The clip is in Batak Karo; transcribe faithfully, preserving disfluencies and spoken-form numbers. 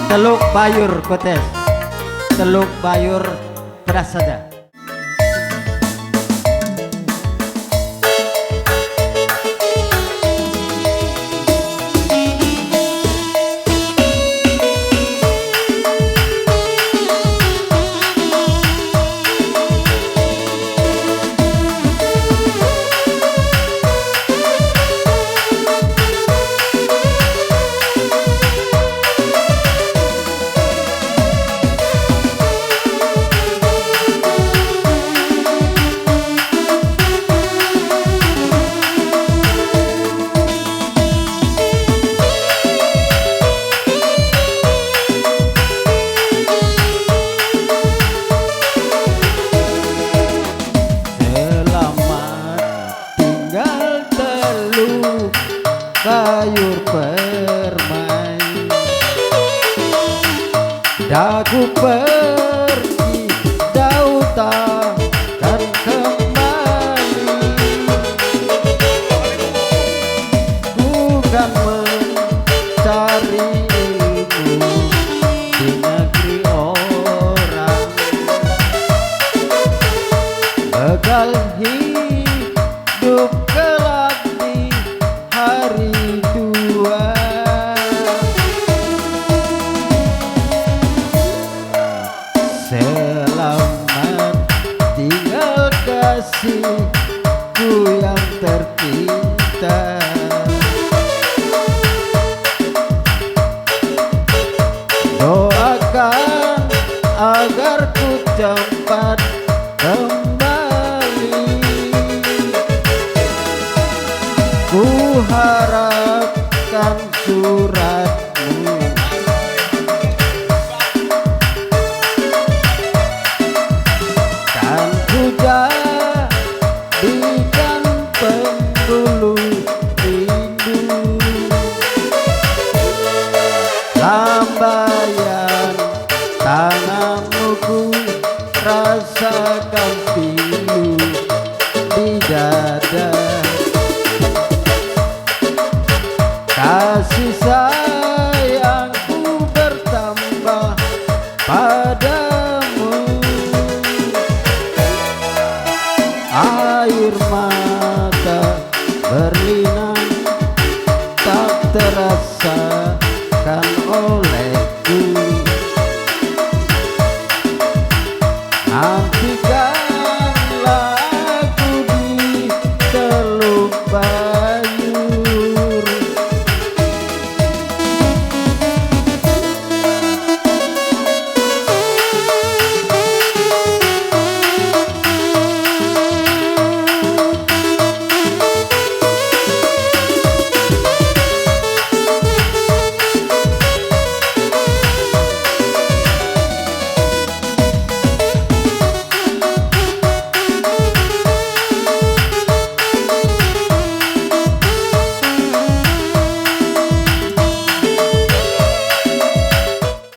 Teluk Bayur, Kotes. Teluk Bayur, pedas saja. Selamat tinggal Teluk Bayur Permai. Daku pergi, dauta kan kembali. Bukan mencari ilmu di negeri orang. Bekal hidup kelak di hari tua. Selamat tinggal kasihku yang tercinta. Doakan agar ku cepat kembali. Ku harapkan suratmu. Kan kujadikan penghulu rindu. Lambar